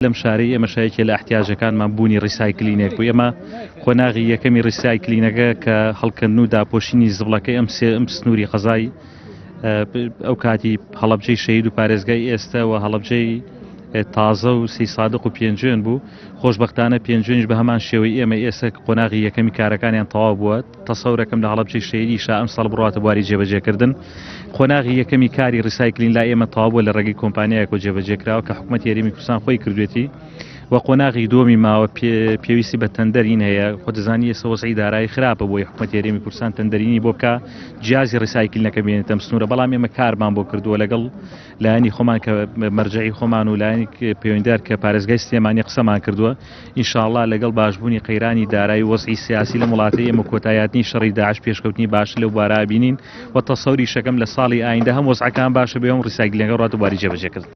لەم شارەی ئێمەشا یەکێ لە ئەحتیاجەکانمان بوونی ڕیسایکلینێک بوو ئێمە قۆناغی یەکەمی ڕیسایکلینەکە کە هەڵکەندن و داپۆشینی زبڵەکەی ئەم سێ ئەم سنووری قەزای ئەو کاتی هەڵەبجەی شەهید و پارێزگای ئێستا و هەڵەبجەی تازە و سی سادق و پێنجوێن بوو خۆشببختانە پێنجوێنیش بە هەمان شێوەی ئێمە ئێستا قۆناغی یەکەمی کارەکانیان تەواو بووە تەسەورەکەم لە هەڵەبجەی شەهیدیشا ئەمساڵ بڕواتە بواری جێبەجێکردن. قۆناغی یەکەمی کاری ڕیسایکلین لای ئێمە تەواو بووە لە ڕێگەی کۆمپانیایەکەوە جێبەجێکراوە کە حکومەتی هەرێمی کوردستان خۆی کردوێتی و قۆناغی دووەمی ماوە پێویستی بە تەندەرین هەیە خۆ دەزانی ئێستا وەزعی دارایی خراپە بۆی حکومەتی هەرێمی کوردستان تەندەرینی بۆ بکا جیازی ڕیسایکلینەکە بێنێتە ئەم سنوورە بەڵام ئێمە کارمان بۆ کردووە لەگەڵ لایەنی خۆمان کە مەرجەعی خۆمان و لایەنی پەیوەندیدار کە پارێزگای سلێمانی قسەمان کردووە ئینشاڵڵا لەگەڵ باشبوونی قەیرانی دارایی و وەزعی سیاسی لەم وڵاتەی ئێمە کۆتاییهاتنی شەڕی داعش پێشکەوتنی باشتر لەو بوارە ئەبینین و تەسەوریشەکەم لە ساڵی ئایندە هەم وەزعەکان باشە بێ هەم ڕیسایکلینەکە ڕاتە بواری جێبەجێکردن.